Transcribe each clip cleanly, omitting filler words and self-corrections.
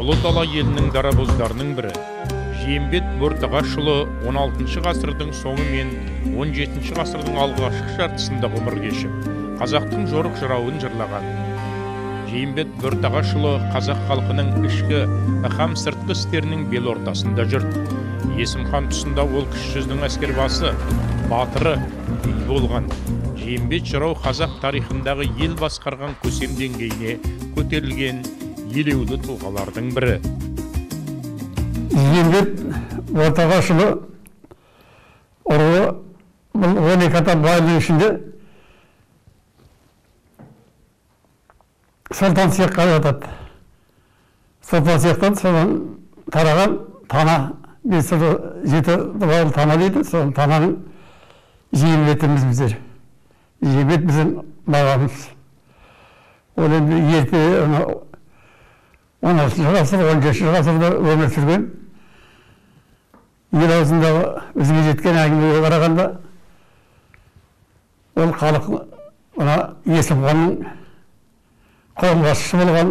Ұлы дала елінің дарабоздарының бірі Жиембет Бөртағашұлы 16 ғасырдың соңы мен 17 ғасырдың алғашқы жартысында ғұмыр кешіп, қазақтың жорық жырауын жырлаған. Жиембет Бөртағашұлы қазақ халқының ішкі һәм сыртқы істерінің бел ортасында жүрді. Есім хан тұсында ол кіші жүздің әскербасы, батыры, би болған. Жиембет жырау қазақ тарихындағы ел басқарған көсем деңгейіне көтерілген елеулі тұлғалардың бірі. Жиембет Бөртағашұлы ұры бұл 12 ата байлың ішінде Сұлтан Сияққа жатады. Сұлтан Сияқтан содан тараған тана, 7 байлы тана дейді, сол тананың Жиембетіміз біздер. Жиембет біздің бабамыз. Ол енді ерте 16 ғасыр, 17 ғасырда өмір сүрген. Ел аузындағы бізге жеткен әңгімеге қарағанда, ол халық мына Есім ханның қолбасшысы болған,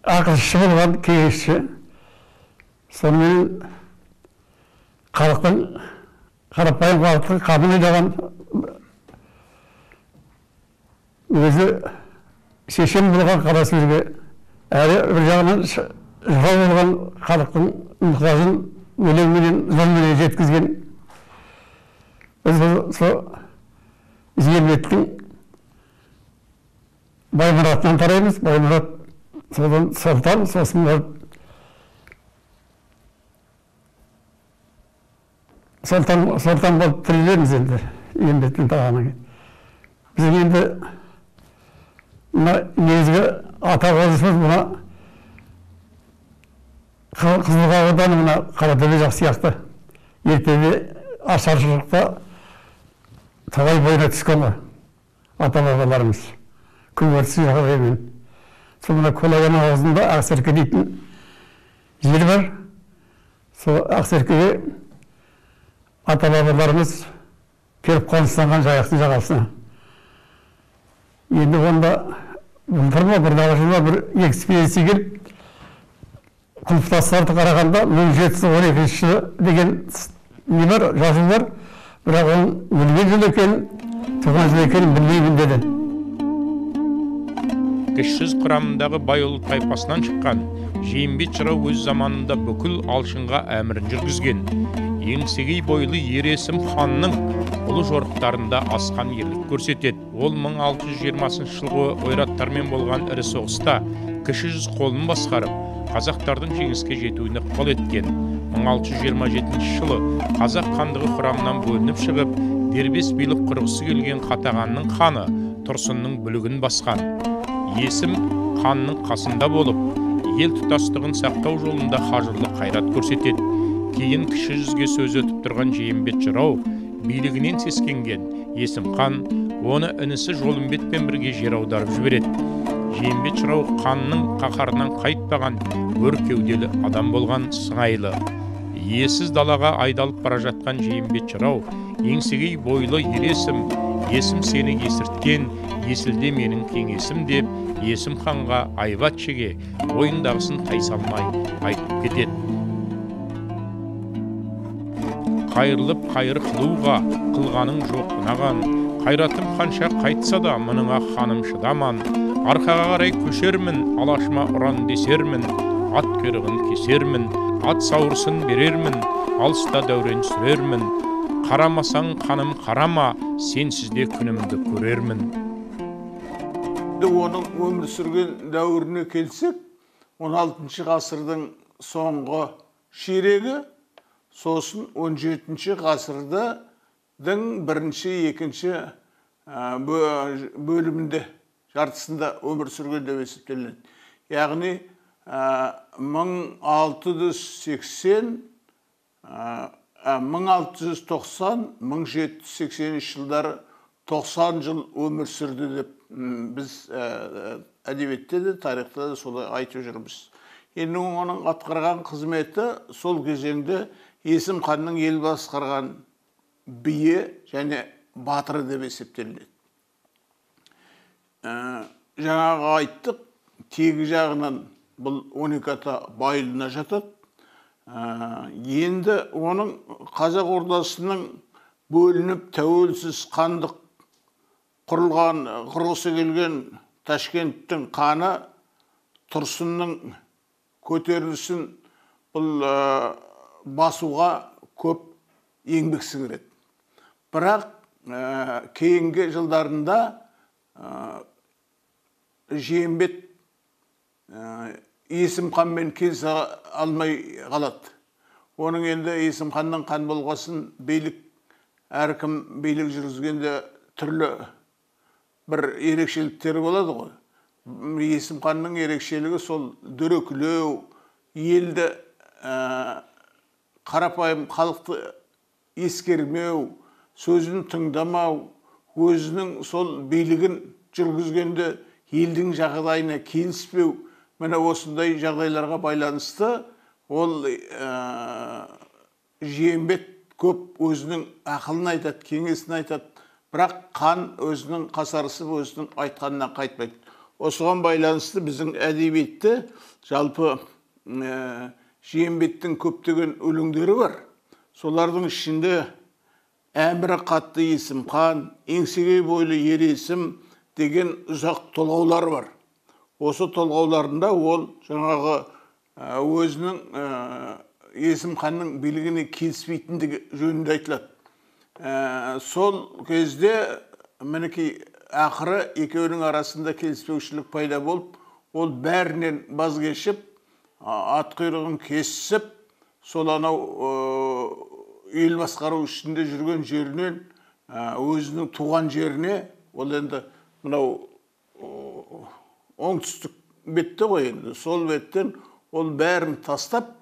ақылшысы болған кеңесші. Сонымен халықтың, қарапайым халықтың қамын ойлаған, өзі шешен болған қара сөзге, әрі бір жағынан жырау болған халықтың мұқтажын өлеңменен, жырменен жеткізген. Біз сол Жиембеттің Баймұратынан тараймыз. Баймұрат содан Сұлтан, сосын барып Сұлтан болып тірілеміз енді Жиембеттің тағанын. Біздің енді мына негізгі ата қонысымыз мына Қызылқоға ауданы, мына Қаратөбе жақ сияқты. Ертеде ашаршылықта тоғай бойына түскен ғой ата бабаларымыз. Көгеріс жағдаймен. Сол мына Көлағаның аузында Ақсерке дейтін жер бар. Сол Ақсеркеге ата бабаларымыз келіп қоныстанған Жайықтың жағасына. Енді онда былтыр ма, бұрдағы жылы бір экспедиция келіп, құлпытастарды қарағанда 1712 жылы деген не бар, жазу бар, бірақ оның өлген жыл екенін, туған жыл екенін білмеймін деді. Кіші жүз құрамындағы Байұлы тайпасынан шыққан Жиембет жырау өз заманында бүкіл Алшынға әмірін жүргізген. Еңсегей бойлы ер Есім ханның ұлы жорықтарында асқан ерлік көрсетеді. Ол 1620 жылғы ойраттармен болған ірі соғыста кіші жүз қолын басқарып, қазақтардың жеңіске жетуіне ықпал еткен. 1627 жылы қазақ хандығы құрамынан бөлініп шығып, дербес билік құрғысы келген Қатағанның ханы Тұрсынның бүлігін басқан. Есім ханның қасында болып, ел тұтастығын сақтау жолында қажырлы қайрат көрсетеді. Кейін кіші жүзге сөз өтіп тұрған Жиембет жырау билігінен сескенген Есім хан оны інісі Жолымбетпен бірге жер аударып жібереді. Жиембет жырау ханның қаһарынан қайтпаған өр кеуделі адам болған сыңайлы. Иесіз далаға айдалып бара жатқан Жиембет жырау еңсегей бойлы ер Есім, Есім сені есірткен, есілде менің кеңесім деп Есім ханға айбат шеге ойындағысын тайсалмай айтып кетеді. Қайырлып қайыр қылуға қылғаның жоқ мынаған, қайратым қанша қайтса да мұныңа ханым шыдаман, арқаға қарай көшермін, алашыма ұран десермін, ат құйрығын кесермін, ат сауырсын берермін, алыста дәурен сүрермін, қарамасаң қаным қарама, сенсіз де күнімді көрермін. Оның өмір сүрген дәуіріне келсек, 16 ғасырдың соңғы ширегі, сосын 17 ғасырдың бірінші, екінші бөлімінде, жартысында өмір сүрген деп есептелінеді. Яғни 1680, 1690, 1783 жылдары 90 жыл өмір сүрді деп біз әдебиетте де, тарихта да солай айтып жүрміз. Енді оның атқарған қызметі сол кезеңде Есім ханның ел басқарған биі және батыры деп есептелінеді. Жаңағы айттық, тегі жағынан бұл 12 ата Байұлына жатады. Енді оның Қазақ ордасының бөлініп тәуелсіз хандық құрылған, құрғысы келген Ташкенттің ханы Тұрсынның көтерілісін бұл басуға көп еңбек сіңіреді. Бірақ кейінгі жылдарында Жиембет Есім ханмен келісе алмай қалады. Оның енді Есім ханның хан болғасын билік, әркім билік жүргізгенде түрлі бір ерекшеліктері болады ғой. Есім ханның ерекшелігі сол дөрекілеу, елді қарапайым халықты ескермеу, сөзін тыңдамау, өзінің сол билігін жүргізгенде елдің жағдайына келіспеу, міне осындай жағдайларға байланысты ол Жиембет көп өзінің ақылын айтады, кеңесін айтады, бірақ хан өзінің қасарысып, өзінің айтқанынан қайтпайды. Осыған байланысты біздің әдебиетте жалпы Жиембеттің көптеген өлеңдері бар. Солардың ішінде әмірі қатты Есім хан, еңсегей бойлы ер Есім деген ұзақ толғаулар бар. Осы толғауларында ол жаңағы өзінің Есім ханның билігіне келіспейтіндігі жөнінде айтылады. Сол кезде мінекей ақыры екеуінің арасында келіспеушілік пайда болып, ол бәрінен баз кешіп, ат құйрығын кесіп, сол анау ел басқару ішінде жүрген жерінен өзінің туған жеріне, ол енді мынау оңтүстік бетте ғой енді, сол беттен ол бәрін тастап,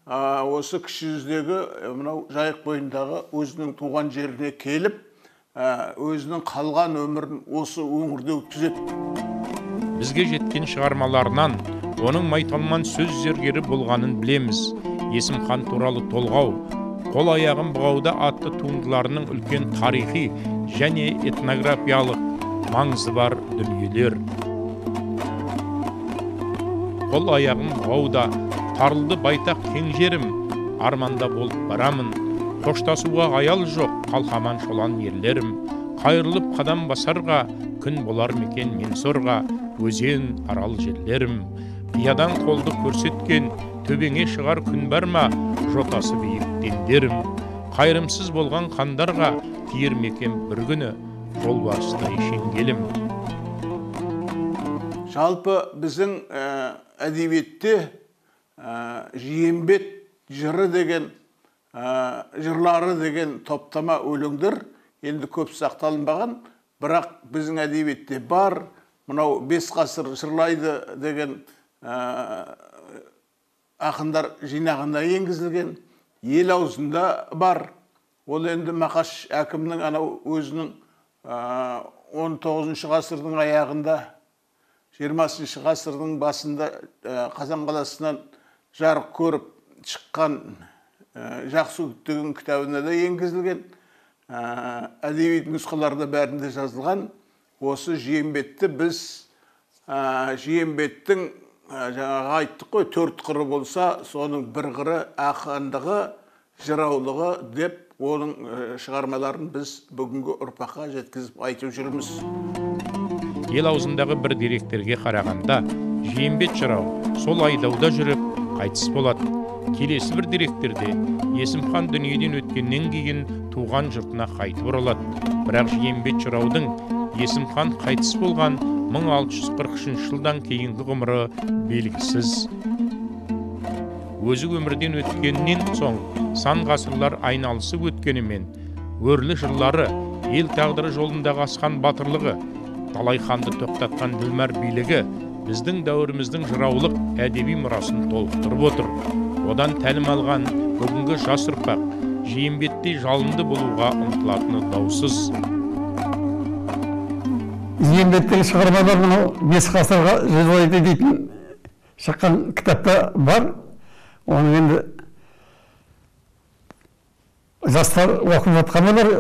осы Кіші жүздегі мынау Жайық бойындағы өзінің туған жеріне келіп, өзінің қалған өмірін осы өңірде өткізеді. Бізге жеткен шығармаларынан оның майталман сөз зергері болғанын білеміз. Есім хан туралы толғау, қол аяғын бұғауда атты туындыларының үлкен тарихи және этнографиялық маңызы бар дүниелер. Қол аяғым бұғауда, тарылды байтақ кең жерім, арманда болып барамын. Қоштасуға аял жоқ, қалқаман шолан ерлерім. Қайырылып қадам басарға, күн болар мекен мен сорға, өзен арал жерлерім. Қиядан қолды көрсеткен, төбеңе шығар күн бар ма, жотасы биік дендерім. Қайырымсыз болған қандарға, тиер мекен бір күні, жолбарыстай шеңгелім. Жалпы біздің әдебиетте Жиембет жыры деген, жырлары деген топтама өлеңдер енді көп сақталынбаған, бірақ біздің әдебиетте бар. Мынау 5 ғасыр жырлайды деген ақындар жинағында енгізілген, ел аузында бар. Ол енді Мақаш әкімнің анау өзінің 19 ғасырдың аяғында, 20 ғасырдың басында Қазан қаласынан жарық көріп шыққан Жақсы үгіт деген кітабына да енгізілген, әдеби нұсқаларда бәрінде жазылған. Осы Жиембетті біз Жиембеттің жаңағы айттық қой, 4 қыры болса, соның бір қыры ақындығы, жыраулығы деп оның шығармаларын біз бүгінгі ұрпаққа жеткізіп айтып жүрміз. Ел аузындағы бір деректерге қарағанда, Жиембет жырау сол айдауда жүріп қайтыс болады. Келесі бір деректерде Есім хан дүниеден өткеннен кейін туған жұртына қайтып оралады. Бірақ Жиембет жыраудың Есім хан қайтыс болған 1643 жылдан кейінгі ғұмыры белгісіз. Өзі өмірден өткеннен соң сан ғасырлар айналысып өткенімен, өрлі жырлары, ел тағдыры жолындағы асқан батырлығы, талай ханды тоқтатқан ділмәр билігі біздің дәуіріміздің жыраулық әдеби мұрасын толықтырып отыр. Одан тәлім алған бүгінгі жас ұрпақ Жиембеттей жалынды болуға ұмтылатыны даусыз. Жиембеттің шығармалары мынау 5 ғасырға жырлайды дейтін шыққан кітапта бар. Оның енді жастар оқып жатқандар,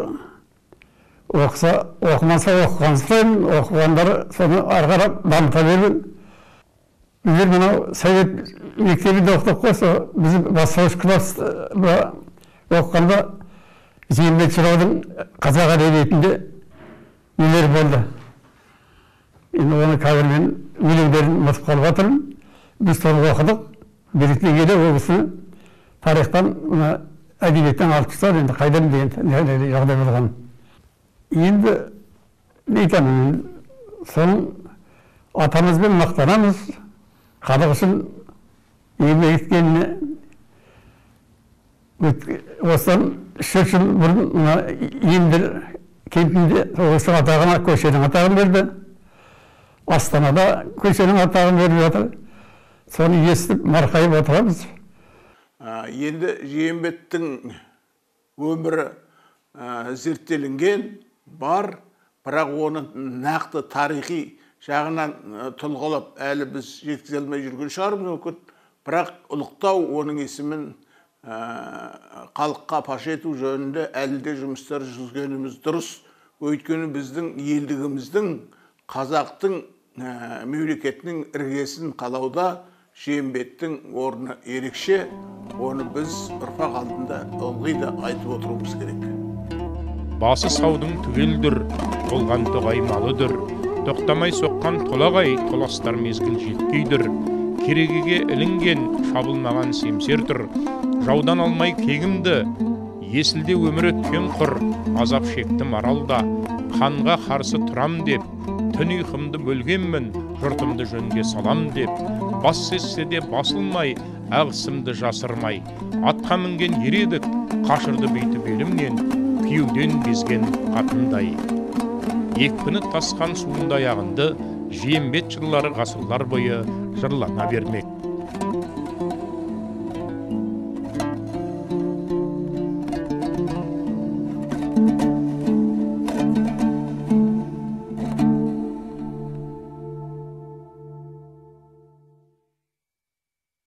оқыса, оқымаса оқыған сайын, оқығандар соны ары қарап дамыта беру. Біздер мынау совет мектебінде оқыдық қой, сол біз бастауыш класс оқығанда Жиенбет жыраудың қазақ әдебиетінде нелер болды. Енді оны қазір мен өлеңдерін ұмытып қалып жатырмын. Біз соны оқыдық. Биліктен келе ол кісіні тарихтан, мына әдебиеттен алып тастады, енді қайдан деген жағдай болған. Енді не айтамын, соның атамызбен мақтанамыз, халық үшін еңбек еткеніне. Осыдан 3 жыл бұрын мына Ендір кентінде осы атағына көшенің атағын берді. Астанада көшенің атағын беріп жатыр. Соны естіп марқайып отырамыз. Енді Жиенбеттің өмірі зерттелінген бар, бірақ оны нақты тарихи жағынан тұлғалап әлі біз жеткізе алмай жүрген шығармыз мүмкін. Бірақ ұлықтау, оның есімін халыққа паш ету жөнінде әлі де жұмыстар жүргізгеніміз дұрыс. Өйткені біздің елдігіміздің, қазақтың мемлекетінің іргесін қалауда Жиенбеттің орны ерекше. Оны біз ұрпақ алдында ылғи да айтып отыруымыз керек. Басы саудың түгелдір, толған тоғай малыдыр, тоқтамай соққан толағай, толастар мезгіл жеткейдір. Керегеге ілінген шабылмаған семсер тұр, жаудан алмай кегімді, есілде өмір өткен құр, азап шектім аралда, қанға қарсы тұрам деп, түн ұйқымды бөлгенмін, жұртымды жөнге салам деп, бас сессе де басылмай, ағысымды жасырмай, атқа мінген ер едік, қашырды бүйтіп елімнен, күйеуден безген қатындай. Екпіні тасқан суындай ағынды, Жиенбет жырлары ғасырлар бойы жырлана бермек.